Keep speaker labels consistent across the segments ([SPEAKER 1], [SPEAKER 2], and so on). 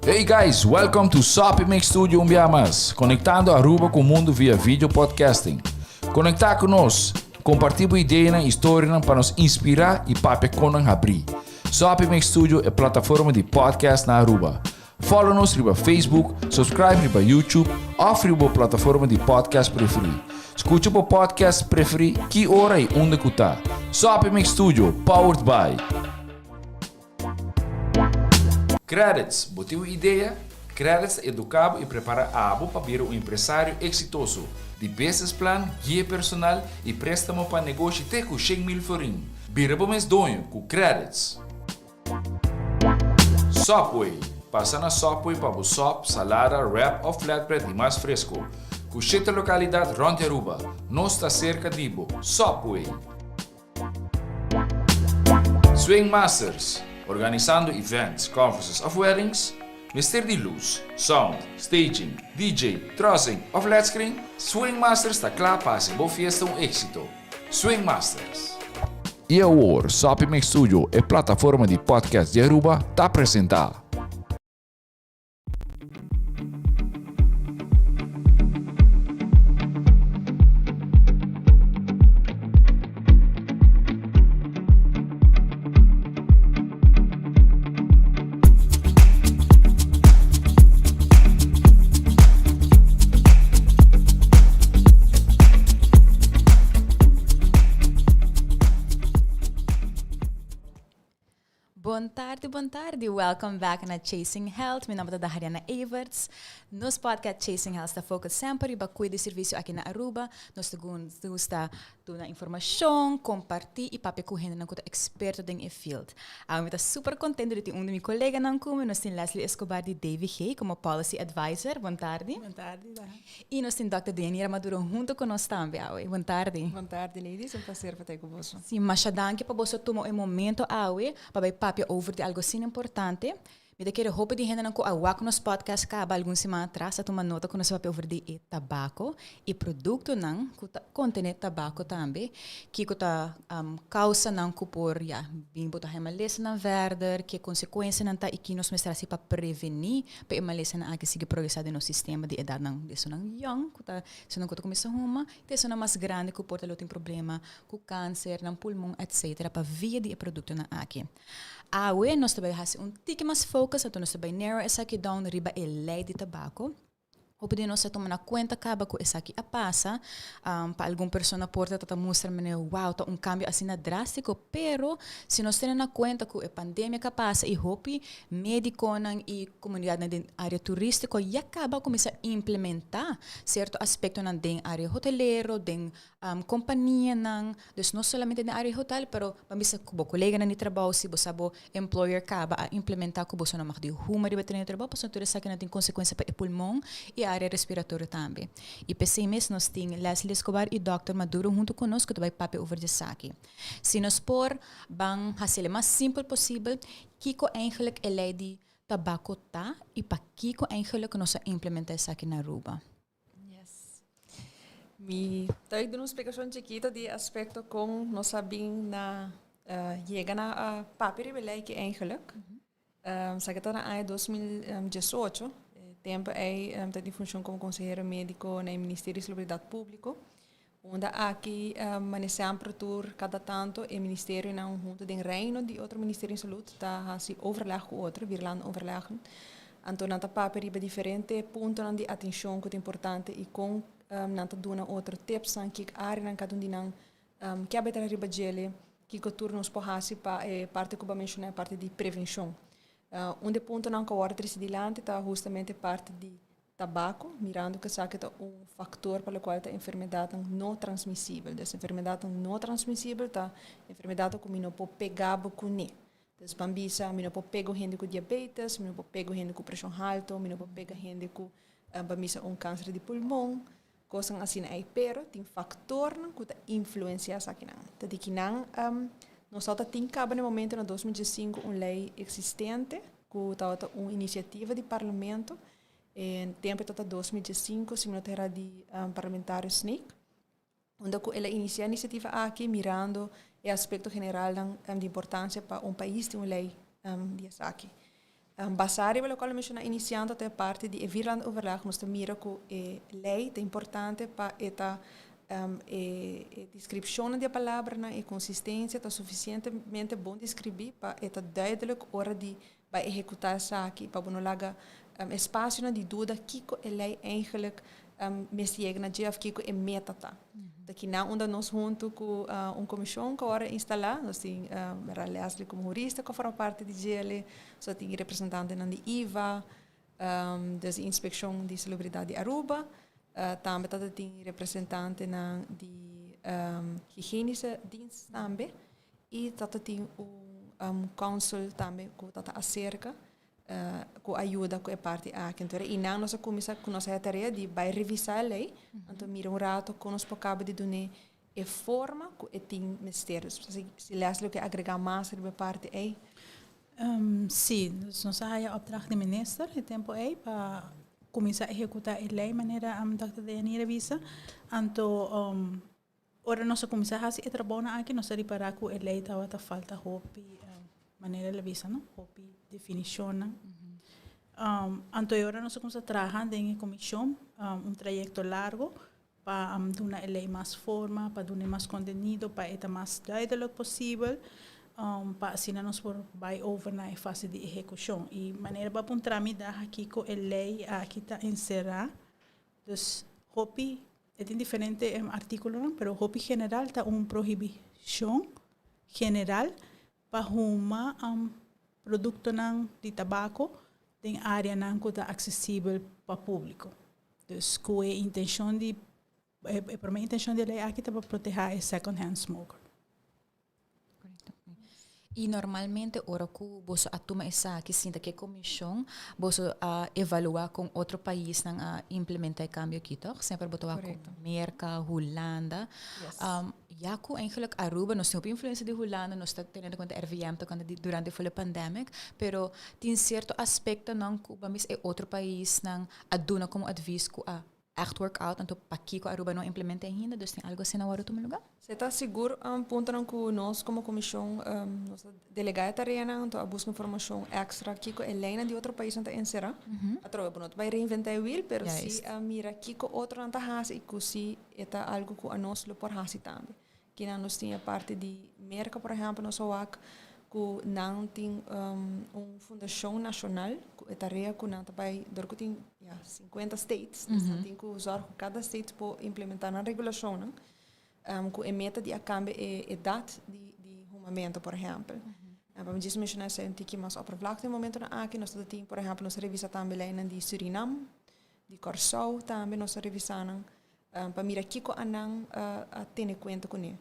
[SPEAKER 1] Hey guys, welcome to Soppy Mix Studio un bia mas, conectando Aruba cu mundo via video podcasting. Conecta cu nos, comparti bo ideanan y storianan pa nos inspira y papia con nan habri. Soppy Mix Studio e plataforma di podcast na Aruba. Follow nos riba Facebook, subscribe riba YouTube of riba bo plataforma di podcast preferi. Scucha bo podcast preferi ki ora y unda cu ta. Soppy Mix Studio, powered by. Credits, Bo tin un idea? Credits ta educa bo y prepara abo pa bira un empresario exitoso. Di business plan, guia personal y prestamo pa negoshi te cu 100,000 florin. Bira bo mes doño cu Credits! Subway, Pasa na Subway pa bo sop, salada, wrap of flatbread di mas fresco. Cu shete localidad rond di Aruba. Nos ta cerca di bo. Subway! Swing Masters, Organisando events, conferences of weddings? Mester di luz, sound, staging, DJ, trussing of led screen? Swing Masters ta kla pa hasi bo fiesta un exito. Swing Masters! I awor, Soppy Mix Studio, e plataforma di podcast di Aruba, ta presenta.
[SPEAKER 2] Bon tardi, bon tardi. Welcome back na Chasing Health. Mi nomber ta Dahariana Everts. Nos podcast Chasing Health ta focus semper riba cuido y servicio aki na Aruba. Nos ta gusta duna informacion, comparti y papia cu hendenan cu ta experto den e field. Awe mi ta super contento di tin un di mi coleganan cu mi. Nos tin Leslie Escobar di DVG como Policy Advisor. Bon tardi.
[SPEAKER 3] Bon tardi, Daha.
[SPEAKER 2] Y nos tin Dòkter Daniela Maduro hunto cu nos tambe awe. Bon tardi.
[SPEAKER 3] Bon tardi, ladies. Un placer pa ta cu boso.
[SPEAKER 2] Si, masha danki pa boso tuma e momento awe pa bay papia over di algo asina importante. Mi ta kere hopi di hendenan ku a wak nos podcast kaba algun siman atras a tuma nota ku nos a papia over di e tabako i produktonan ku ta kontené tabako tambe, kiko ta kausanan ku por ya bin bo ta haña malesanan verder, ke konsekuensianan ta i ki nos mester hasi pa prevení pa e malesanan aki sigui progresá den nos sistema di edatnan di esunnan yòn ku ta esunnan ku ta kuminsá huma te esunnan mas grandi ku por ta lo tin problema ku kanser nan pulmon etsetera pa via di e produktonan aki. Awe nos ta bai hasi un tiki mas focus, anto nos ta bai narrow esaki down riba e ley di tabaco. Hopi di nos a tuma na cuenta caba cu esaki a pasa. Pa algun persona por ta ta mustra manera wow ta un cambio asina drastico, pero si nos tene na cuenta cu e pandemia cu a pasa y hopi mediconan y comunidadnan den area turistico ya caba a cuminsa implementa cierto aspectonan den area hotelero, den Companianan, dus no solamente den área hotel, pero ban bisa cu bo coleganan di trabou, si bo sa bo employer caba a implementa cu boso no mag di huma riba tereno di trabou, pasobra tur esakinan tin consecuencia pa e pulmon y área respiratorio tambe. Y p'esey mes nos tin Leslie Escobar y Dòkter Maduro hunto cu nos cu ta bay papia over di esaki. Si nos por ban haci'le mas simpel posibel, kico eigenlijk e ley di tabaco ta y pakico eigenlijk nos a implementa esaki na Aruba?
[SPEAKER 3] Yes. Mi ta duna un splikashon chikito di aspekto kon nos a bin na yega na papia riba e lei aki eigenlijk. Sa ke ta na aña 2018, e tempu ei mi ta den funshon komo konsehero mediko na e Ministerio di Salubridat Públiko. Unda aki mane semper tur kada tanto e ministerionan hunto den reino di otro ministerio di salud ta hasi overleg ku otro, vierlandenoverleggen. Anto nan ta papia riba diferente puntonan di atencion ku ta importante i kon nan ta duna otro tipsnan, kiko areanan kada un di nan ke a bai traha riba djele, kiko tur nos por hasi pa e parti ku bo a menshoná, e parti di prevencion. Un di e puntonan ku a wòrdu trese dilanti ta hustamente e parti di Tabako, mirando ku esaki ta un faktor pa lokual ta enfermedatnan no transmisibel. Dus enfermedatnan no transmisibel ta enfermedatnan ku mi no por pega bo kuné. Dus ban bisa mi no por pega un hende ku diabetes, mi no por pega un hende ku preshon haltu, mi no por pega hende ku ban bisa un kanser di pulmon, kosnan asina ei. Pero tin faktornan ku ta influensiá esakinan. Ta di kinan nos tabata tin kaba na e momento na 2015 un lei eksistente ku tabata un inisiativa di parlamento E tempo e tabata 2015, si mi no ta hera di parlamentario Sneek, unda ku el a inicia e inisiativa aki mirando e aspekto generalnan di importansia pa un pais tin un lei di esaki. Basá riba lokual a menshoná inisiando ta e parti di e vierlandenoverleg, nos ta mira ku e lei ta importante pa e ta e deskripshonnan di e palabranan, e konsistensia ta sufisientemente bon deskribí pa e ta duidelijk ora di bai ehekutá esaki, pa bo no laga espasionan di duda kiko e lei eigenlijk mester yega na dje òf kiko e meta ta. Ta kinan unda nos huntu ku un komishon ku awor a instalá, nos tin Mera Leslie komo hurista ku a forma parti di djele, so tin representantenan di IVA, des Inspekshon di Salubridat di Aruba, tambe ta tin representantenan di Higienische Dienst tambe i ta tin un council tambe ku ta aserka ku a yuda ku e parti aki. Anto i nan nos a kuminsá ku nos a tarea di bai revisá e lei, anto mira un rato kon nos por kaba di dun'é e forma ku e tin mester. Dus si Leslie ke agregá mas riba e parti ei.
[SPEAKER 4] Sí, dus nos a haya opdracht di minister e tempu ei pa kuminsá ehekutá e lei manera dòkter Deyanira a bisa. Anto ora nos a kuminsá hasi e trabounan aki nos a ripará ku e lei tabata falta hopi manera el a bisa no, hopi definishonnan. Anto e ora nos a kuminsá traha den e komishon un trayekto largo pa duna e lei mas forma, pa dun'e mas kontenido, pa e ta mas duidelijk posibel, pa asina nos por bai over na e fase di ehekushon. I manera bo a puntra mi da kiko e lei aki ta enserá, dus hopi, e tin diferente artíkulonan, pero hopi general ta un prohibishon general pa huma produktonan di tabako den áreanan ku ta aksesibel pa públiko. Dus ku e intenshon di, e promé intenshon di e lei aki ta pa protehá e second hand smoker.
[SPEAKER 2] Korekto. I normalmente ora ku boso a tuma esaki sinta ku e komishon, boso a evaluá kon otro paisnan a implementá e kambio aki, tòg? Semper bo ta wak ku Merka, Hulanda.
[SPEAKER 3] Yes.
[SPEAKER 2] Ya ku eigenlijk Aruba nos tin hopi influensia di Hulanda, nos ta teniendo kuenta RVM tokante di durante full e pandemic, pero tin sierto aspektonan ku bo a mis e otro paisnan a duna komo advis ku a echt work out, anto pakiko Aruba no a implementa ainda, dus tin algo asina a wòrdu tuma lugá?
[SPEAKER 3] Si ta sigur puntonan ku nos komo komishon nos a delegá e tareanan, anto a buska informashon èkstra kiko e leinan di otro paisnan ta enserá. Atrobe bo no ta bai reinventá e wiel, pero si a mira kiko otronan ta hasi i ku si E ta algu ku anos lo por hasi tambe. Kinan nos tin e parti di Merka, por ehèmpel, nos a wak ku nan tin un fundashon nashonal ku e tarea ku nan ta bai dor ku tin ya sinkuenta states, dus nan tin ku zòrg ku kada state por implementá nan regulashonnan ku e meta di a kambia e edat di di humamentu, por ehèmpel. Pa mi djis menshoná esei un tiki mas oppervlakte e momentunan aki nos ta tin, por ehèmpel, nos a revisa tambe leinan di Surinam, Di Kòrsou tambe nos a revisá nan pa mira kiko anan a tene kuenta kuné.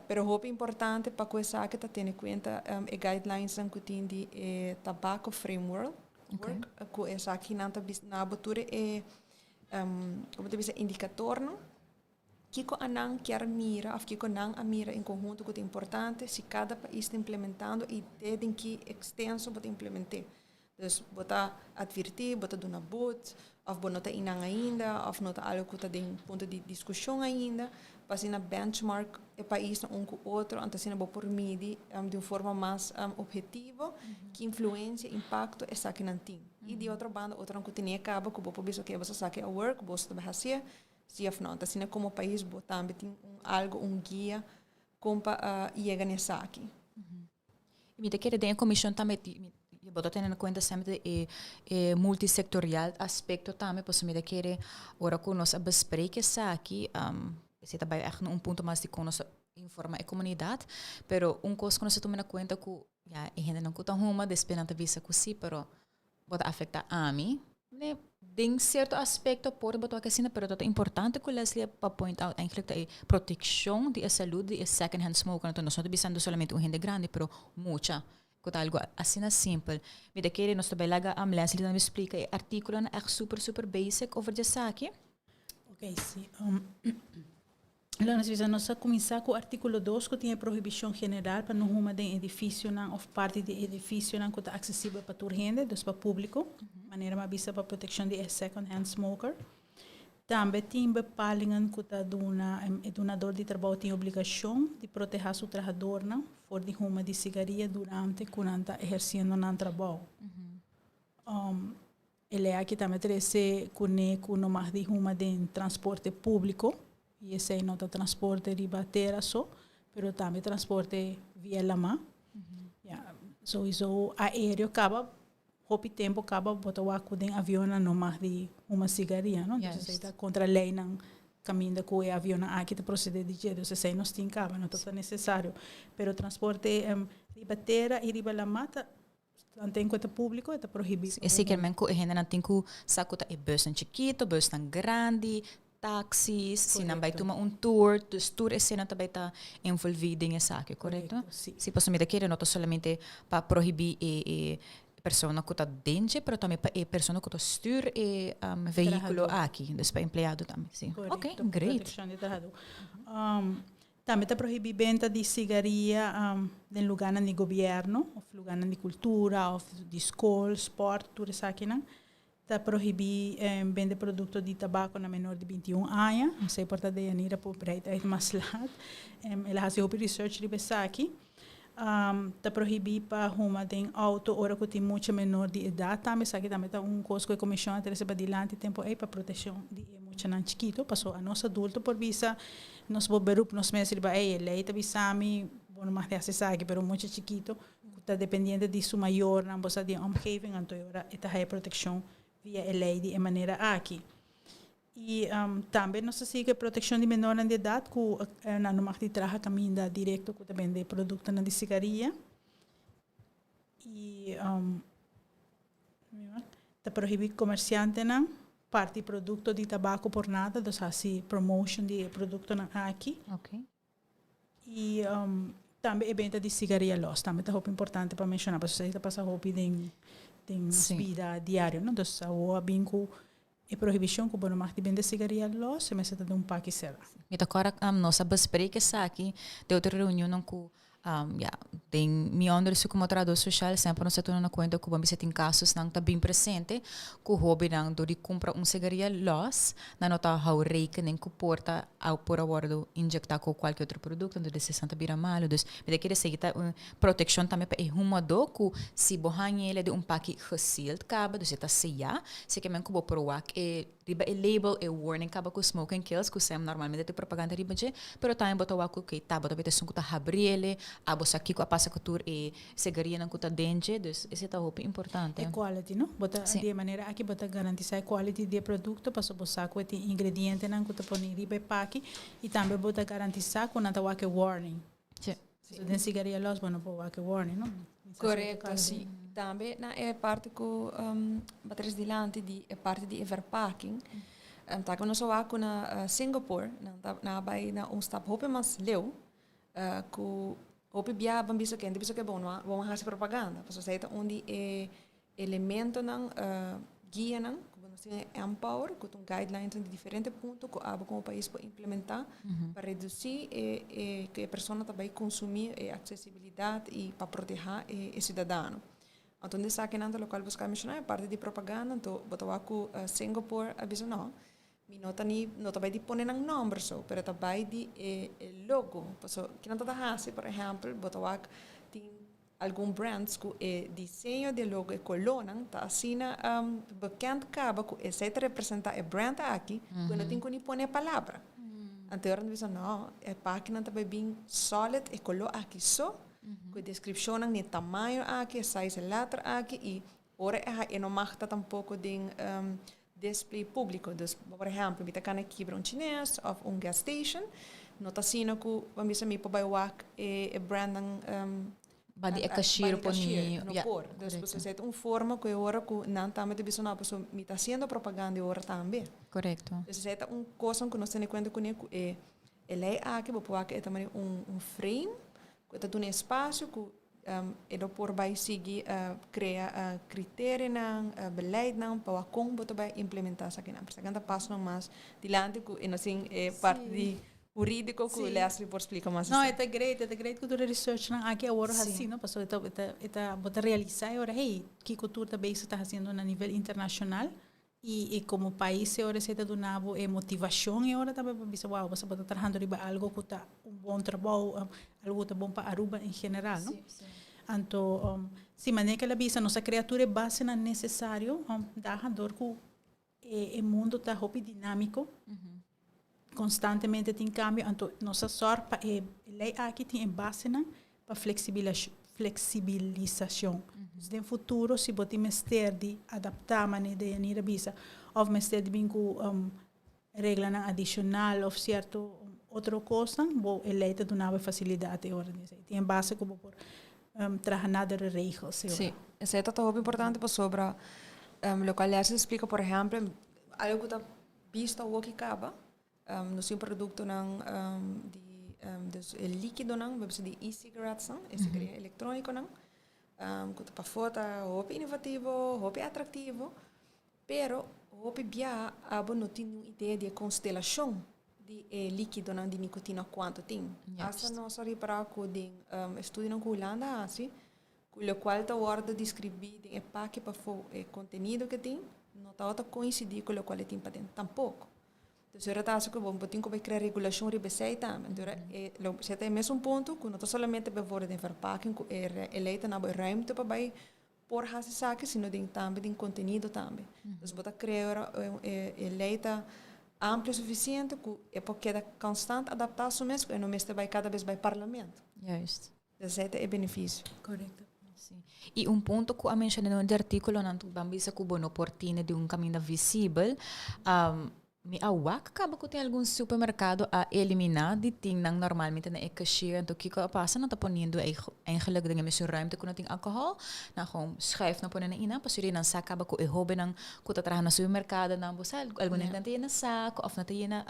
[SPEAKER 3] Pero hopi importante pa ku esaki ta tene kuenta e guidelinesnan ku tin di e Tobacco Framework, ku esaki nan ta bisa na bo tur e komo ta bisa indikatornan kiko anan kier mira òf kiko nan a mira en konhunto ku ta importante si kada pais ta implementando i te den ki ekstenso bo ta implement'é. Dus bo ta advirtí, bo ta duna but, òf bo no ta einan ainda, òf no ta algu ku ta den punto di diskushon ainda, pa asina benchmark e paisnan un ku otro, anto asina bo por midi di un forma mas ophetivo ki influensia, impakto esakinan tin. I di otro banda otronan ku tene kaba ku bo por bisa oke bo sa saki a work, boso ta bai hasié, si òf no. Anto asina komo pais bo tambe tin un algu, un guia kon pa yega na esaki.
[SPEAKER 2] I mi ta kere den e komishon tambe bo ta tene na kuenta semper e e multisectorial aspekto tambe pasobra mi ta kere ora ku nos a besprek esaki esei ta bai ègt na un punto mas di kon nos ta informa e komunidat pero un kos ku nos ta tuma na kuenta ku ya e hendenan ku ta huma despues nan ta bisa ku si pero bo ta afecta ami. Ne, den cierto aspecto por bo toca asina, pero ta importante cu Leslie pa point out eigenlijk ta e proteccion di e salud di e second hand smoker. Entonces nos no ta bisando solamente un hende grandi, pero mucha, cu ta algo asina simpel. Mi ta kere nos ta bay laga Leslie tambe splica e articulonan echt super super basic over djesaki.
[SPEAKER 4] Ok, si. Lo nos bisa nos a kuminsá ku artíkulo dos ku tin e prohibishon general pa no huma den edifisionan òf parti di edifisionan ku ta aksesibel pa tur hende, dus pa públiko, manera mi a bisa pa protekshon di e second hand smoker. Tambe tin bepalingen ku ta duna e dunador di trabou tin obligashon di protehá su trahadornan for di huma di sigaria durante ku nan ta ehersiendo nan trabou. E lei aki tambe trese kuné ku no mag di huma den transporte públiko, i esei no ta transporte riba tera so, pero tambe transporte via lamá. Ya, souiso aéreo kaba, hopi tempu kaba bo ta wak ku den avionnan no mag di huma sigaria, no? Entonces esei ta kontra leinan kaminda ku e avionnan aki ta prosede di dje. Dus esei nos tin kaba, no ta ta nesesario. Pero transporte riba tera i riba lamá ta Tanten ku e ta públiko e ta prohibí.
[SPEAKER 2] Esei kier men ku e hendenan tin ku sa ku ta e busnan chikito, busnan grandi, taxis, si nan bai tuma un tour, dus tur eseinan ta bai ta envolví den esaki, korekto?
[SPEAKER 4] Si.
[SPEAKER 2] Si, pasobra mi ta kere no ta solamente pa prohibí e e persona ku ta den dje, pero tambe pa e persona ku ta stür e vehíkulo aki, dus pa empleado tambe, si. Oké, great.
[SPEAKER 4] Protekshon di trahadó. Tambe ta prohibí benta di sigaria den lugánan di gobièrnu òf lugánan di kultura òf di skol, spòrt, tur esakinan. Ta prohibí bende produkto di tabako na menor di 21 aña. Esei por ta Deyanira por breid uit mas laat. El a hasi hopi research riba esaki. Ta prohibí pa huma den outo ora ku tin mucha menor di edat tambe. Esaki tambe ta un kos ku e komishon a trese padilanti tempu ei pa protekshon di e muchanan chikitu. Pasobra anos adulto por bisa nos por beroep nos mes riba ei e lei ta bisa mi bo no mag di hasi esaki, pero un mucha chikitu ku ta dependiente di su mayornan bo sa di e omgeving anto e ora e ta haya protekshon via e lei di e manera aki. I tambe nos ta sigui ku e protekshon di menornan di edat ku nan no mag di traha kaminda direkto ku ta bende produktonan di sigaria. I ta prohibí komersiantenan parti produkto di tabako por nada, dus hasi promotion di e produktonan aki. I tambe e benta di sigaria los tambe ta hopi importante pa menshoná pasobra esei ta pasa hopi den den nos bida diario no. Dus awor a bin ku e prohibishon ku bo no mag di bende sigaria los e mester ta den un paki será.
[SPEAKER 2] Mi ta kòrda nos a besprek esaki den otro reunionnan ku ya, den mi onderzoek komo trahadó soshal semper nos ta tuma na kuenta ku bo bisa tin kasosnan ta bin presente ku hóbennan dor di kumpra un sigaria lòs nan no ta hou rekening ku por ta a por a wòrdu injektá ku kualke otro produkto entonces esnan ta bira malu. Dus mi ta kere esei ta un protekshon tambe pa e humadó ku si bo haña el den un paki geseald kaba dus e ta seyá si ke men ku bo por wak e Riba e label e warning kaba ku smoking kills ku sem normalmente tin propaganda riba dje, pero tambe bo ta wak ku ke ta bo ta beta esun ku ta habriele, abo sa kiko a pasa ku tur e segarianan ku ta den dje, dus esei ta hopi importante.
[SPEAKER 4] E quality no, bo ta di e manera aki bo ta garantisa e quality di e produkto pasobra bo sa ku e tin ingredientenan ku ta pone riba e paki i tambe bo ta garantisa ku nan ta wak e warning. So den sigaria los bo no por wak e warning no.
[SPEAKER 3] Korekto si. Tambe na e parti ku bo ta tres dilanti di e parti di e verpakking ta ku nos a wak ku na Singapore nan ta nan a bai na un stap hopi mas leu ku hopi bia bo bisa kende bisa ke bo no a bo a hasi propaganda pasobra esei ta un di e elementonan guianan ku bo nos tin e Empower ku ta un guidelines di diferente punto ku abo komo pais por implementá pa redusí e e ku e persona ta bai konsumí e aksesibilidat i pa protehá e e siudadano. Anto un di esakinan ta lokual bo ska menshoná e parti di propaganda anto bo ta wak ku Singapore a bisa no mi no ta ni no ta bai di pone nan nòmber so pero ta bai di e e logo pasobra kinan ta ta hasi por ehèmpel bo ta wak tin Algun brands ku e diseño di e logo e kolónan ta asina bekend kaba ku esei ta representá e brand aki ku e no tin ku ni pone e palabra. Anto ora nan ta bisa no, e pakinan ta bai bin solid e koló aki so ku e deskripshonnan di e tamaño aki, e size e letter aki i ora e haña e no mag ta tampoko den display públiko. Dus por ehèmpel mi ta kana kibra un chines òf un gas station, no ta asina ku bo a bisa mi por bai wak e brandnan
[SPEAKER 2] Ba di e cashier poni,
[SPEAKER 3] no por. Dus esei ta un forma ku e ora ku nan tambe ta bisa no pasobra mi ta hasiendo propaganda e ora tambe.
[SPEAKER 2] Korekto.
[SPEAKER 3] Dus esei ta un kos ku nos tene kuenta kuné ku e lei aki bo por wak e ta manera un frame ku e ta duna espasio ku E lo por bai sigui krea kriterionan, beleidnan pa wak kon bo ta bai implementá esakinan. Pero esakinan ta pasonan mas dilanti ku e no sin e parti di hurídiko ku Leslie por splika mas.
[SPEAKER 4] No, e ta great, e ta great ku tur e researchnan aki awor hasi, no? Pasobra e ta, e ta, e ta, bo ta realisá e ora, hey, kiko tur ta bezig ta hasiendo na nivel internashonal I komo pais e ora esei ta duna bo e motivashon e ora tambe pa bisa wou boso bo ta trahando riba algo ku ta un bon trabou, algo ku ta bon pa Aruba en general, no? Anto, si manera ku el a bisa, nos a krea tur e basenan nesesario, daha dor ku e mundo ta hopi dinámiko. Konstantemente tin kambio, anto nos a sòrg pa e lei aki tin e basenan pa fleksibilisashon. Dus den futuro si bo tin mester di adaptá manera Deyanira a bisa òf mester di bin ku reglanan adishonal òf sierto otro kosnan, bo e lei ta duna bo e fasilidat e ora di esei. Tin e base ku bo por traha nadere regels e ora.
[SPEAKER 3] Sí, esei ta hopi importante pasobra lokual Leslie a splika por ehèmpel algu ku ta bisto awoki kaba, nos tin produktonan di dus e likidonan, bo bisa di e-cigarettesnan, e sigaria elektronikonan, ku ta pafó ta hopi inovativo, hopi atraktivo, pero hopi bia abo no tin niun idea di e konstelashon di e likidonan di nikotina kuantu tin. Asta nos a ripará ku den estudionan ku Hulanda a hasi, ku lokual ta wòrdu deskribí den e paki pafó e kontenido ke tin, no tabata koinsidí ku lokual e tin paden tampoko. Entonces ora ta hasi ku bo tin ku bai krea regulashon riba esei tambe. Entonces ora e lo esei ta e mesun punto ku no ta solamente bijvoorbeeld den verpaking ku e e lei ta na bo e ruimte pa bai por hasi esaki sino den tambe den kontenido tambe. Entonces bo ta krea ora e e lei ta amplio sufisiente ku e por keda konstant adaptá su mes ku e no mester bai kada bes bai parlamento.
[SPEAKER 2] Juist.
[SPEAKER 3] Esei ta e benefisio.
[SPEAKER 4] Korekto.
[SPEAKER 2] Sí. I un punto ku a menshoná den un di artíkulonan ku ban bisa ku bo no por tene di un kaminda visibel, mi a wak kaba ku tin algun supermerkado a eliminá di tin nan normalmente na e cashier. Anto kiko a pasa? Nan ta poniendo eigenlijk den e mesun ruimte ku no tin alkohòl, nan gewoon schuif nan pone nan einan pasobra nan sa kaba ku e hóbennan ku ta traha na supermerkadonan bo sa algun hende nan ta yena sako òf nan ta yena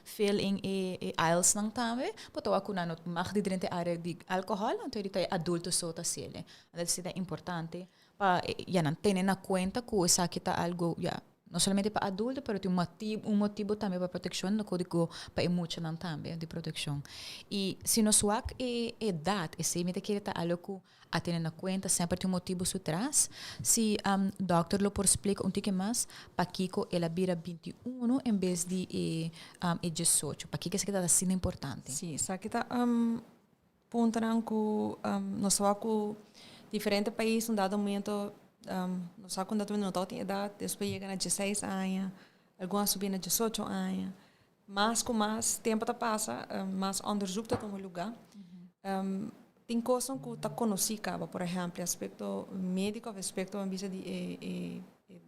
[SPEAKER 2] Fill in e e aisles-nan tambe, bo ta wak ku nan no mag di drenta e area di alkohòl, anto e di ta e adulto so ta hasiel. Anto esei ta importante pa ya nan tene na kuenta ku esaki ta algu ya no solamente pa adulto pero tin un motibu un motibu tambe pa protekshon no kodigo pa e muchanan tambe di protekshon. I si nos wak e edat esei mi ta kere ta algu ku A tene na kuenta semper tin un motibu su tras. Si dòkter lo por splika un tiki mas pakiko el a bira 21 en bes di e e 18. Pakiko esaki ta asina importante?
[SPEAKER 3] Sí, esaki ta puntonan ku nos ta wak ku diferente pais un dado momento nos sa ku un dado momento no tabatin edat, despues yega na dieseis aña, algun a subi na diesocho aña. Mas ku mas tempu ta pasa, mas onderzoek ta tuma lugá. Tin kosnan ku ta konosí kaba, por ehèmpel, e aspekto médiko òf aspekto ban bisa di e e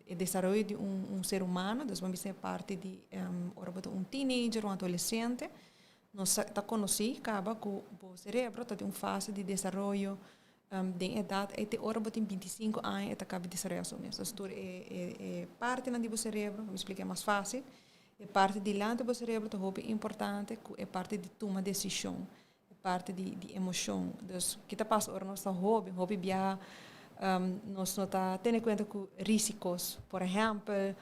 [SPEAKER 3] e desaroyo di un un ser humano, dus ban bisa e parti di ora bo ta un teenager, un adolesente, nos sa ta konosí kaba ku bo serebro ta den un fase di desaroyo den edat ei te ora bo tin 25 aña e ta kaba di desaroyá su mes. Dus tur e e e partinan di bo serebro, mi splika mas fásil, E parti dilanti bo cerebro ta hopi importante cu e parti di tuma decision, e parti di di emocion. Dus ki ta pasa ora nos ta hoben? Hopi biaha nos no ta tene cuenta cu risicos, por ehempel,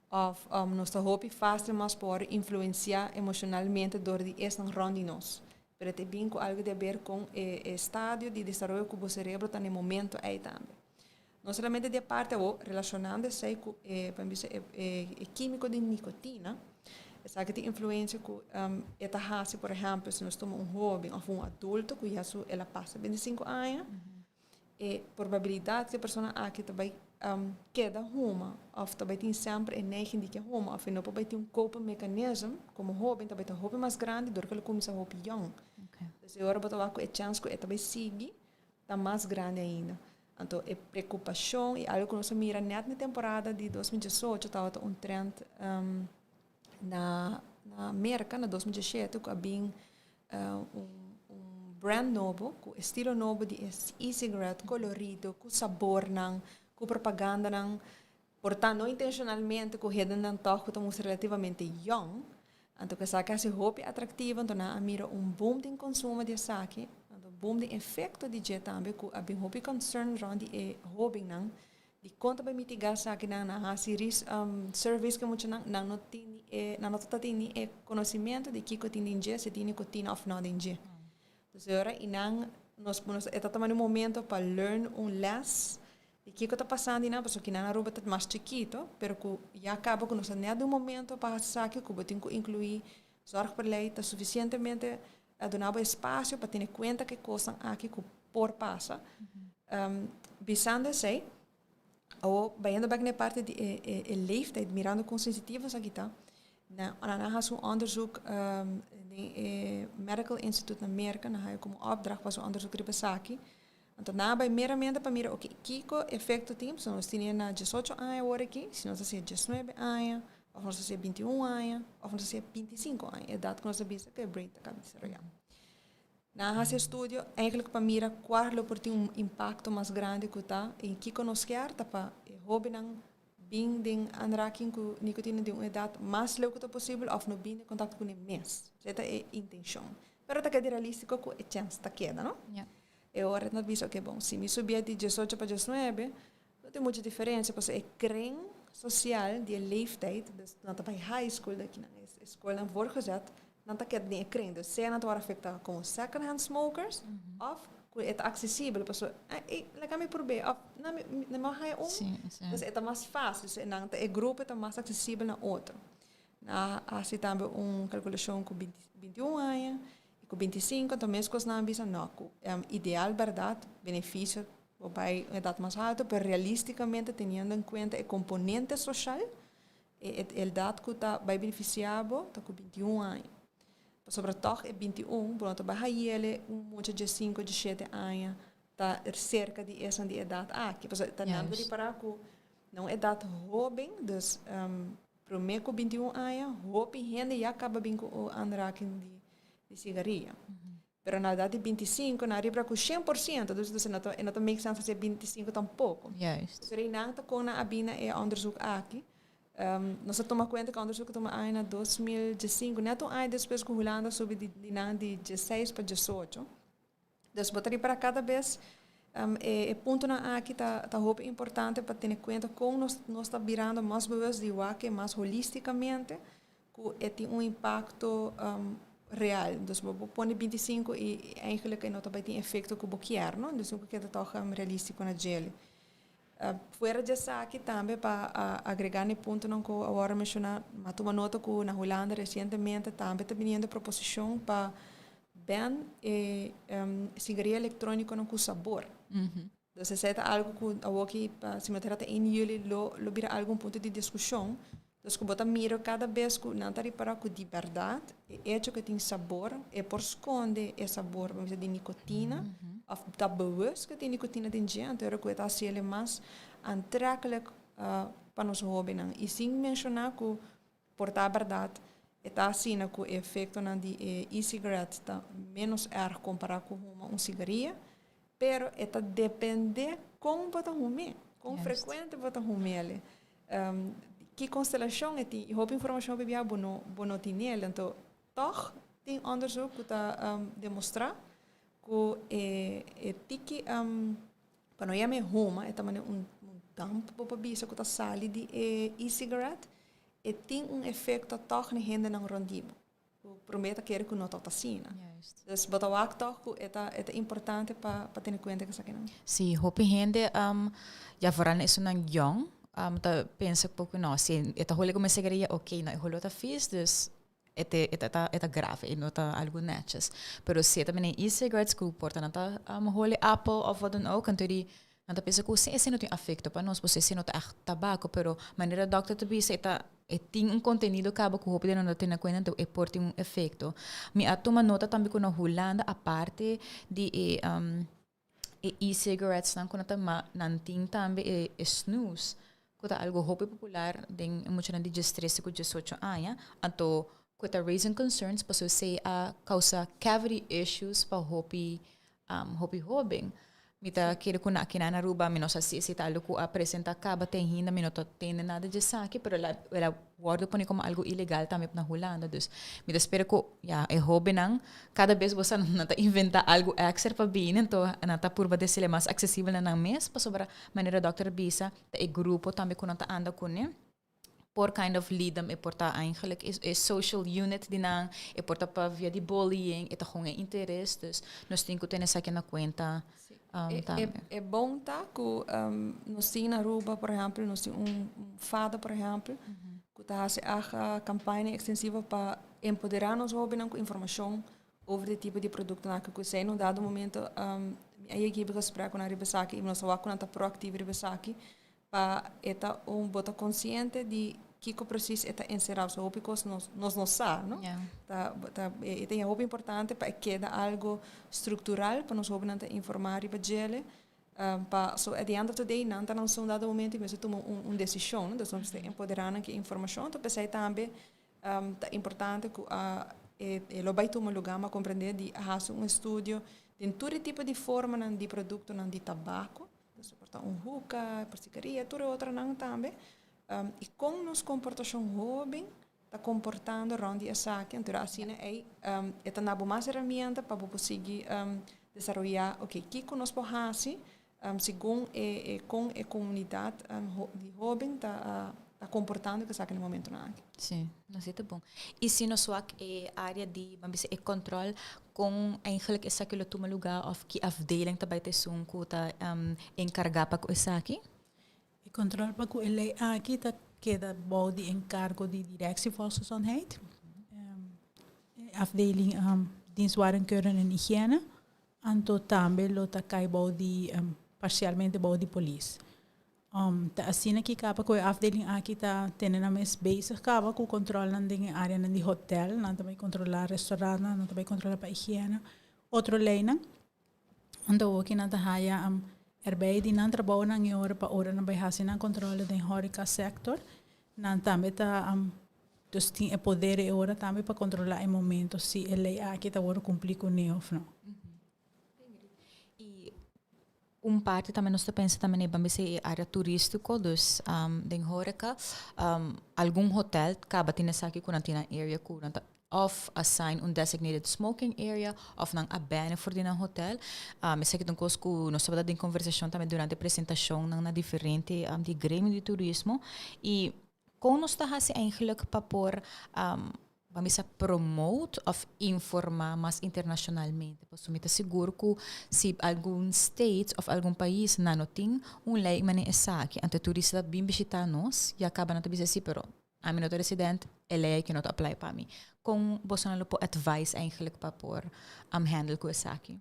[SPEAKER 3] of nos ta hopi facil mas por influencia emocionalmente door di esnan rond di nos. Pero e ta bin cu algo di haber con e e stadio di desaroyo cu bo cerebro ta na e momento ey tambe. No solamente di e parti awor relacionando esey cu e, por bisa, e, e, e quimico di nicotina, esaki tin influencia cu e ta haci, por ehempel, si nos tuma un hoben of un adulto cu ya su el a pasa 25 aña, e probabilidad cu e persona aki ta bay keda huma of ta bay tin semper e neiging di ke huma of e no por bay tin un coping mechanism como hoben ta bay ta hopi mas grandi dor cu el a cuminsa hopi yong. Dus e ora bo ta wak cu e chance cu e ta bay sigui ta mas grandi ainda. Anto e preokupashon i algu ku nos a mira nèt na e temporada di 2018 tabata un trend na na Merka na 2017 ku a bin un un brand nobo ku estilo nobo di e e-cigarette kolorido ku sabornan ku propagandanan por ta no intenshonalmente ku hendenan tòg ku ta mustra relativamente yòn. Anto ku esaki a hasi hopi atraktivo, anto nan a mira un boom den konsumo di esaki, anto boom den efekto di dje tambe ku a bin hopi concern rònt di e hóbennan di kon ta bai mitigá esaki nan, nan a hasi ris surveys ku e muchanan, nan no tin ni e nan no ta tin ni e konosementu di kiko tin den dje, si tin nikotina òf no den dje. Dus e ora i nan nos nos e ta tuma un momento pa learn un lès di kiko ta pasando i nan, pasobra kinan Aruba ta mas chikito, pero ku ya kaba ku nos ta nèt den un momento pa hasi esaki ku bo tin ku inkluí zorgbeleid ta sufisientemente a duna bo espasio pa tene kuenta ku e kosnan aki ku por pasa. Bisando esey, o bayendo back na parte di e leeftijd, mirando con sensitivo esaki ta, na nan a haci un onderzoek den e Medical Institute na Merca, nan haya como opdracht pa haci un onderzoek riba esaki. Anto nan a bay meramente pa mira, ok, kico efecto tin, pasobra nos tene na 18 aña awor aki, si nos haci 19 aña, of nos haci 21 aña, of nos haci 25 aña, edad cu nos a bisa cu e brain ta caba desaroya. Nan a haci estudio eigenlijk pa mira cual lo por tin un impacto mas grandi cu ta y kico nos kier ta pa e hobennan bin den aanraking cu nicotina den un edad mas leu cu ta posibel of no bin den contacto cu ne mes. Esey ta e intencion. Pero ta keda realistico cu e chens ta keda, no? E ora nan bisa, ok, bon, si mi subia di 18 pa 19, no tin mucho diferencia, pasobra e kring social di e leeftijd, dus nan ta bay high school, daki nan e scolnan voorgezet, nan ta keda den e kring. Dus sea nan ta worde afecta como second hand smokers, of cu e ta accesibel, pasobra, eh, laga mi probe, of na mi, mi haya un, dus e ta mas facil, dus nan ta e grupo ta mas accesibel na otro. Nan a haci tambe un calculacion cu 21 aña, y cu 25, anto mescos nan a bisa no, cu ideal berdad, beneficio bo bay un edad mas alto, pero realisticamente teniendo en cuenta e componente social, e edad cu ta bay beneficia bo ta cu 21 aña. Pasobra toch e 21, bo no ta bay hayele un mucha 15, 17 aña ta cerca di esan di edad aki. Pasobra ta nan ripara cu na un edad hoben, dus prome cu 21 aña, hopi hende ya caba bin cu aanraking di sigaria. Pero na edad di 25, nan ripara cu 100%, dus e no ta make sense haci 25 tampoco. Pero nan ta con a bin na e onderzoek aki. Nos a tuma cuenta cu onderzoek tuma aña na 2015, net un aña despues cu Hulanda subi di nan di 16 pa 18. Dus bo ta ripara cada bes e puntonan aki ta hopi importante pa tene cuenta con nos ta birando mas bewust di wak mas holisticamente cu e tin un impacto real. Dus bo pone 25 y eigenlijk e no ta bay tin efecto cu bo kier, no? Dus bo keda toch realistico na djele. Fuera di esaki tambe pa agrega e puntonan cu awor menciona, m'a tuma nota cu na Hulanda recientemente tambe ta biniendo proposicion pa ban e sigaria electronico cu sabor. Dus esey ta algo cu awor cu pa si mester 1 juli lo bira algun punto di discusion. Dus cu bo ta mira cada bes cu nan ta ripara cu di berdad, e hecho cu tin sabor, e por sconde e sabor, ban bisa, di nicotina, of ta bewust cu tin nicotina den dje, anto cu ta haci mas aantrekkelijk pa nos hobennan. Y sin menciona cu por ta berdad, e ta asina cu e efectonan di e-cigarette ta menos erg compara cu un sigaria, pero e ta depende con bo ta hume, con frecuente bo ta hume. Ki constelacion e tin, hopi informacion bibia bo no tin nele, anto toch tin onderzoek cu ta demostra cu e tiki pa no yama huma, e tambe un damp bo bisa cu ta sali di e e-cigarette, e tin un efecto toch na hendenan rond di bo. Prome ta kere cu no ta asina. Dus bo ta wak toch cu e ta importante pa tene cuenta cu esakinan.
[SPEAKER 2] Si, hopi hende ja, vooral esunnan jong, ta pensa poco no, si e ta hole como sigaria, ok, no, e holo ta vies, dus e ta grave, e no ta algo netjes. Pero si tambe e-cigarettes cu por ta nan ta hole apel of wat dan ook, anto di nan ta pensa cu si esey no tin efecto pa nos, esey no ta echt tabaco, pero manera dokter ta bisa, e tin un contenido caba cu hopi di no tene cuenta, anto e por tin un efecto. Mi a tuma nota tambe cu na Hulanda, aparte di e e-cigarettes nan cu ta ma nan tin tambe e snus, cu ta algo hopi popular den muchanan di 13 cu 18 aña, anto cu ta raising concerns paso esey a causa cavity issues pa hopi hoben. Mi ta kere cu na aki na Aruba, mi no sa si ta algo cu a presenta caba te ainda, mi no ta tende nada di esaki, pero el a wordo poni como algo ilegal tambe na Hulanda. Dus mi ta spera cu ja, e hobennan, cada bes bo nan ta inventa algo extra pa bini, anto nan ta purba di haci mas accesibel na nan mes, pasobra manera dokter bisa, ta e grupo tambe cu nan ta anda cune, por kind of lead them, e por ta eigenlijk is social unit di nan, e por ta pa via di bullying, e ta gewoon e interes, dus nos tin cu tene esaki na cuenta tambe.
[SPEAKER 3] E bon ta cu nos tin na Aruba, por ehempel, nos tin un FADA, por ehempel, cu ta haci a campaña extensivo pa empodera nos hobennan cu informacion over di tipo di producto cu esey. Na un dado momento, Mi a yega hiba gesprek ku nan riba esaki i nos a wak ku nan ta proaktivo riba esaki pa e ta un bo ta konsiente di kiko presis e ta enserá. So hopi kos nos nos no sa, no? Ta ta e ta hopi importante pa e keda algo struktural pa nos hobennan ta informá riba djele pa so at the end of the day nan ta na un dado momento i mester tuma un un desishon, no? Dus nos mester empoderá nan ku e informashon. Ta p'esei tambe Ta importante ku a e lo bai tuma lugá ma komprendé di a hasi un estudio den tur e tipo di formanan di produktonan di tabako, dus por ta un hookah, por sigaria, tur e otronan tambe, i kon nos komportashon hóben ta komportando rònt di esaki, anto asina ei e ta na bo mas herramienta pa bo por sigui desaroyá, oke, kiko nos por hasi Segun e kon e komunidat di hóben ta komportando ku esaki na e momentunan aki.
[SPEAKER 2] Sí, no si ta bon. I si nos wak e área di, ban bisa e kòntròl, kon eigenlijk esaki lo tuma lugá òf ki afdeling ta bai ta esun ku ta enkargá pa ku esaki?
[SPEAKER 4] E kòntròl pa ku e lei aki ta keda bou di enkargo di Directie Volksgezondheid, e afdeling Dienst Warenkeuring en Hygiëne. Anto tambe lo ta kai bou di parsialmente bou di polis. Ta asina ki kaba ku e afdeling aki ta tene nan mes bezig kaba ku kontrolnan den e areanan di hotel, nan ta bai kontrolá restaurantnan, nan ta bai kontrolá pa higiena, otro leinan. Anto awoki nan ta haya erbei di nan trabounan e ora pa ora nan bai hasi nan kontrole den horeca sector, nan tambe ta Dus tin e poder e ora tambe pa controla e momento si e ley aki ta worde cumpli cune of no.
[SPEAKER 2] Y un parte tambe nos ta pensa tambe na e ban bisa e area turistico, dus den horeca, algun hotel caba tin esaki cu nan tin nan area cu nan ta of assign un designated smoking area of nan a bane for di nan hotel. Esaki ta un cos cu nos tabata den conversacion tambe durante presentacionnan na diferente di gremio di turismo y Kon nos ta hasi eigenlijk pa por ban bisa promote of informa mas internacionalmente? Pasobra mi ta sigur ku si algun state of algun pais nan no tin un lei manera esaki, anto e turista ta bin bishita nos ya kaba nan ta bisa si pero ami no ta resident, e lei aki no ta apply pa mi. Kon bosonan lo por advise eigenlijk pa por handle ku esaki?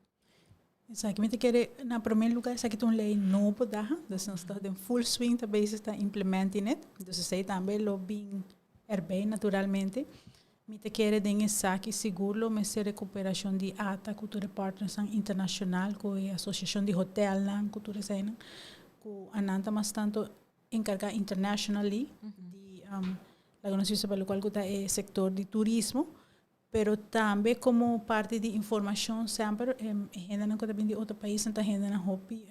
[SPEAKER 4] Esaki mi ta kere na prome lugar esaki ta un ley nobo da, dus nos ta den full swing ta bezig ta implementing it, dus esey tambe lo bin erbij naturalmente. Mi ta kere den esaki sigur lo mester recuperacion di ata cu tur e partnersnan internacional cu e asociacion di hotelnan cu tur eseynan cu anan ta mas tanto encarga internationally di laga nos bisa pa locual cu ta e sector di turismo. Pero tambe como parti di informacion semper e hendenan cu ta bini di otro paisnan ta hendenan hopi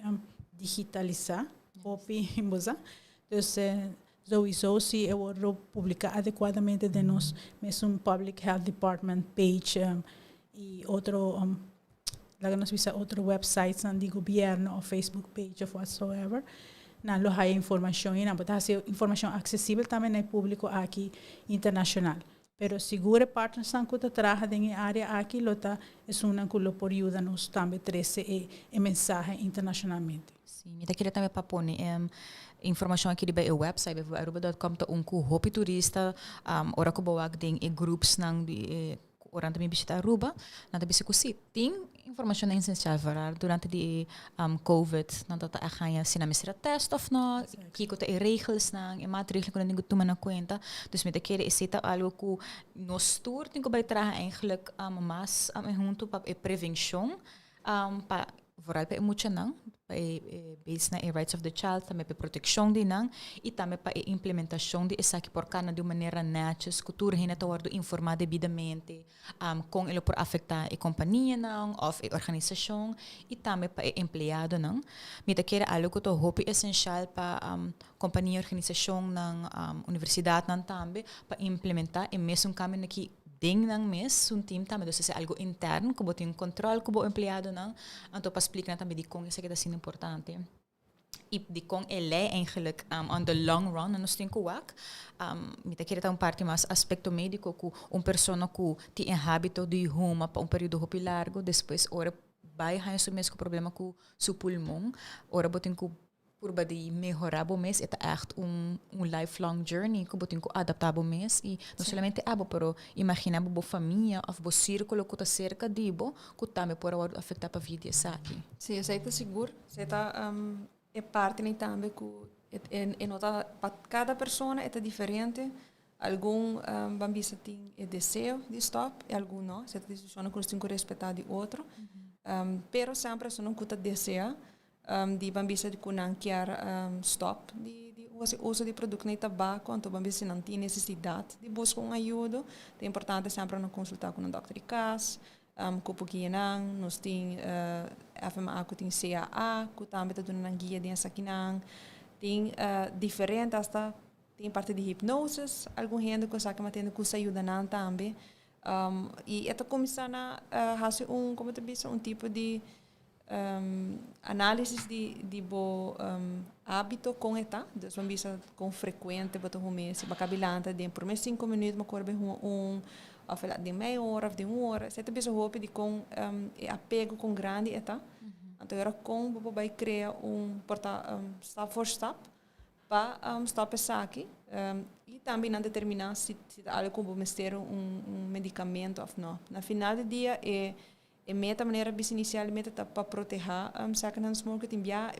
[SPEAKER 4] digitalisa, hopi bosa. Dus souiso si e wordo publica adecuadamente den nos mesun public health department page y otro laga nos bisa otro websitesnan di gobierno of Facebook page of whatsoever nan lo haya informacion y nan por ta haci informacion accesibel tambe na e publico aki internacional. Pero sigur e partnersnan ku ta traha den e área aki lo ta esunnan ku lo por yuda nos tambe trese e e mensahe internashonalmente.
[SPEAKER 2] Sí, mi ta kere tambe pa pone e informashon aki riba e website, bijvoorbeeld aruba dot com ta un ku hopi turista ora ku bo wak den e groepsnan di e ora nan ta bin bishita Aruba, nan ta bisa ku sí, tin informashonnan esensial vooral durante di e covid nan ta ta a haña si nan mester a test of no, kiko ta e regelsnan, e maatregelnan ku nan tin ku tuma na kuenta. Dus mi ta kere esei ta algo ku nos tur tin ku bai traha eigenlijk mas huntu pa e prevenshon pa vooral pa e muchanan, pa e base na e rights of the child, tambe pa e protekshon di nan i tambe pa e implementashon di esaki por kana di un manera netjes ku tur hende ta wòrdu informá debidamente kon e lo por afektá e kompanianan òf e organisashon i tambe pa e empleadonan. Mi ta kere algu ku ta hopi esenshal pa kompania, organisashonnan, universidatnan tambe pa implementá e mesun kambionan aki den nan mes un team tambe. Dus esei algu intern ku bo tin kontròl ku bo empleadonan anto pa splika nan tambe dikon esaki ta asina importante. I dikon e lei eigenlijk on the long run nos tin ku wak. Mi ta kere ta un parti mas aspekto mediko ku un persona ku tin e habito di huma pa un periodo hopi largo despues ora bai haña su mes ku problema ku su pulmon ora bo tin ku. Purba di mehora bo mes, e ta echt un lifelong journey cu bo tin cu adapta bo mes y no solamente abo, pero imagina bo famia of bo circulo cu ta cerca di bo cu tambe por a wordo afecta pa via di esaki.
[SPEAKER 3] Si, esey ta sigur. Esey ta e parti ni tambe cu e no ta pa cada persona e ta diferente. Algun ban bisa tin e deseo di stop y algun no. Esey ta decisionnan cu nos tin cu respeta di otro. Pero semper esunnan cu ta desea di ban bisa cu nan kier stop di haci uso di productonan di tabaco, anto ban bisa si nan tin necesidad di busca un ayudo, ta importante semper nan consulta cu nan dokter di cas, cu por guia nan. Nos tin FMA cu tin CAA cu tambe ta duna nan guia den esakinan. Tin diferente, hasta tin parti di hipnosis, algun hende cu esaki matende cu sa yuda nan tambe. Y e ta cuminsa na haci un, como ta bisa, un tipo di análisis di bo hábito con e ta. Dus bo bisa con frecuente bo ta huma, si bo a cabi lanta den prome 5 minuut bo core bay huma un, of den mei ora of den un ora. Esey ta bisa hopi di con e apego con grandi e ta. Anto ora con bo por bay crea un por ta stap voor stap pa stop esaki y tambe nan determina si ta algo cu bo mester un medicamento of no. Na final di dia e meta, manera bisa inicialmente, ta pa proteha second hand smoke. Tin bia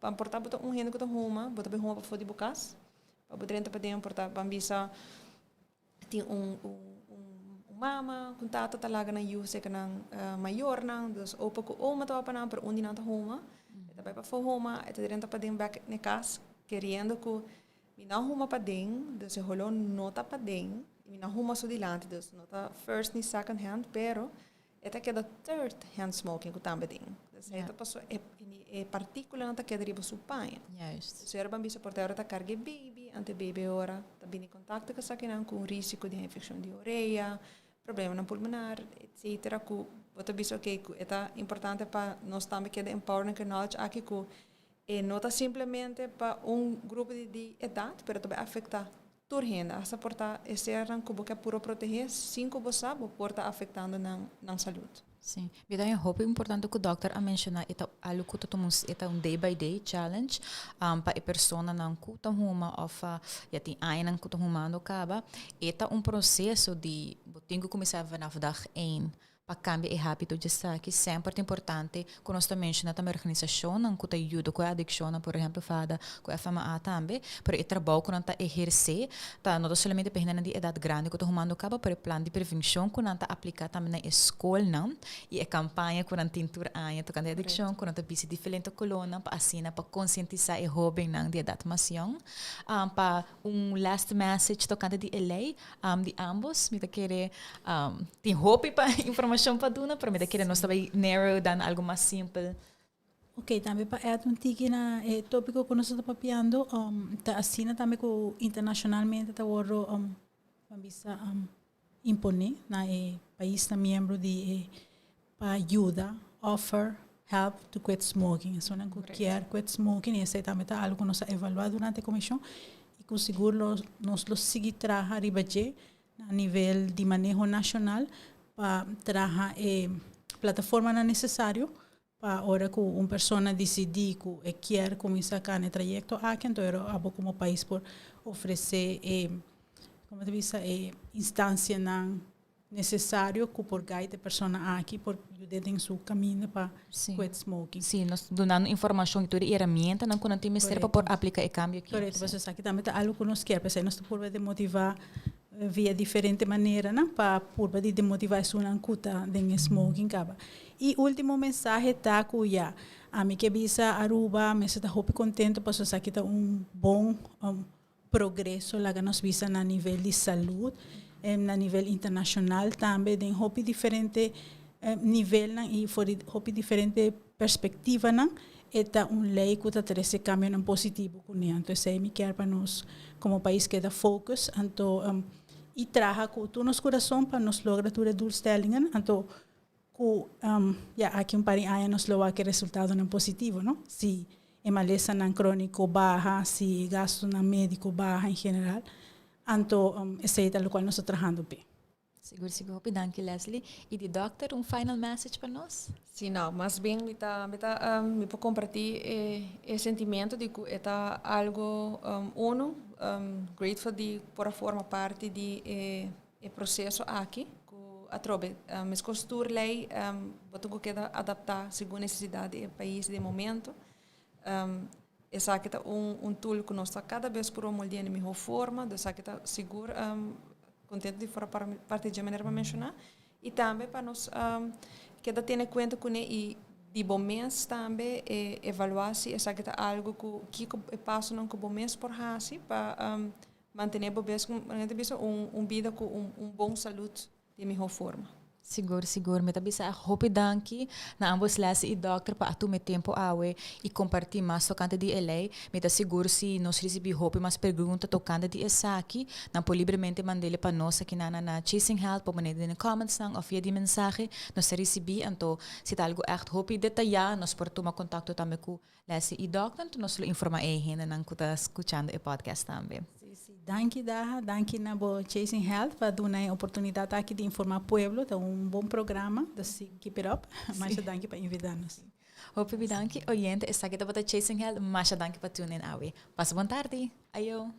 [SPEAKER 3] pa por ta bo ta un hende cu ta huma, bo ta bay huma pafo di bo cas, pa bo drenta paden, por ta ban bisa tin un mama cu un tata ta laga nan yiu cerca nan mayornan, dus opa cu oma ta pa nan, pero un di nan ta huma, e ta bay pafo huma, e ta drenta paden bek na cas keriendo cu mi no huma paden, dus e holo no ta paden, mi no huma su dilanti, dus no ta first ni second hand, pero e ta keda third hand smoking cu tambe tin. Dus e ta paso e partículanan ta keda riba su paña. Dus ora ban bisa por ta ora ta carga e baby, anto e baby ora ta bini contacto cu esakinan cu un risico di infeccion di orea, problemanan pulmonar, etcetera, cu bo ta bisa okay cu e ta importante pa nos tambe keda empower cu knowledge aki cu e no ta simplemente pa un grupo di edad, pero tambe afecta tur hende. Hasta por ta e sernan cu bo ke puro protege, sin cu bo sa, bo por ta afectando nan salud.
[SPEAKER 2] Si. Bida e hopi importante cu dokter a menciona, e ta algo cu ta tuma un, e ta un day by day challenge pa e personanan cu ta huma of ya tin añanan cu ta humando caba. E ta un proceso di bo tin cu cuminsa vanaf dag 1 pa cambia e habito di esaki. Semper ta importante cu nos ta menciona tambe organisacionnan cu ta yuda cu e adiccionnan, por ehempel FADA cu FMA tambe, pero e trabou cu nan ta eherce ta no ta solamente pa hendenan di edad grandi cu ta humando caba, pero e plan di prevencion cu nan ta aplica tambe na e scolnan y e campaña cu nan tin tur aña tocante adiccion, cu nan ta bisti diferente colornan pa asina pa concientisa e hobennan di edad mas jong. Pa un last message tocante di e ley di ambos, mi ta kere tin hopi pa informacion pa duna, pero mi ta kere nos ta bay narrow down algo mas simpel.
[SPEAKER 4] Ok, tambe pa add un tiki na e topico cu nos ta papiando, ta asina tambe cu internacionalmente ta wordo ban bisa impone na e paisnan miembro di e pa yuda, offer help to quit smoking. Esnan cu kier quit smoking, esey tambe ta algo cu nos a evalua durante e comision y cu sigur nos lo sigui traha riba dje na nivel di maneho nacional pa traha e plataformanan necesario pa ora cu un persona dicidi cu e kier cuminsa cana e trayecto aki, anto abo como pais por ofrece e, como ta bisa, e instancianan necesario cu por guide e persona aki, por yuda den su camino pa quit smoking.
[SPEAKER 2] Si, nos dunando informacion y tur e herramientanan cu nan tin mester pa por aplica e cambio aki.
[SPEAKER 4] Correcto, pasobra esaki tambe ta algo cu nos kier, p'esei nos ta purba di motiva via diferente maneranan pa purba di motiva esunnan cu ta den e smoking caba. Y ultimo mensahe ta cu ya, ami ke bisa Aruba mester ta hopi contento pasobra esaki ta un bon progreso, laga nos bisa, na nivel di salud, na nivel internacional tambe, den hopi diferente nivelnan y for di hopi diferente perspectivanan, e ta un ley cu ta trece cambionan positivo cu ne. Anto esey mi kier pa nos como pais keda focus anto y traha cu tur nos corazon pa nos logra tur e doelstellingen, anto cu ya aki un par di aña nos lo wak e resultadonan positivo, no? Si e malesanan cronico baha, si e gastonan medico baha en general, anto esey ta locual nos ta trahando p'e.
[SPEAKER 2] Sigur, sigur. Hopi danki, Leslie. Y di doctor, un final message pa nos?
[SPEAKER 3] Si, no, mas bien mi por comparti e sentimento di cu ta algo uno, grateful di por forma parti di e proceso aki, cu atrobe, mescos tur ley, bo tin cu keda adapta segun necesidad di pais di momento. Esaki ta un tool cu nos ta cada bes por moldia na miho forma, dus esaki ta sigur contento di forma parti di manera pa menciona. Y tambe pa nos keda tene cuenta cu y di bo mes tambe evalua si esaki ta algo cu kico e pasonan cu bo mes por haci pa mantene bo mes un bida cu un bon salud di miho forma.
[SPEAKER 2] Sigur, sigur. Mi ta bisa hopi danki na ambos, Leslie y doctor, pa tuma tempo awe y comparti mas tocante di e ley. Mi ta sigur, si nos ricibi hopi mas pregunta tocante di esaki, nan por libremente mand'e pa nos aki na Chasing Health, por pone den comments nan of via di mensahe, nos ta ricibi. Anto, si ta algo echt hopi detaya, nos por tuma contacto tambe cu Leslie y doctor, anto nos lo informa e hendenan cu ta scuchando e podcast tambe.
[SPEAKER 4] Si. Danki, Daha, danki na bo Chasing Health pa duna e oportunidad aki di informa pueblo, ta un bon programa, dus keep it up. Masha danki pa invita nos.
[SPEAKER 2] Hopi danki, oyente, esaki tabata Chasing Health, masha danki pa tune in awe. Pasa bon tardi. Ayo.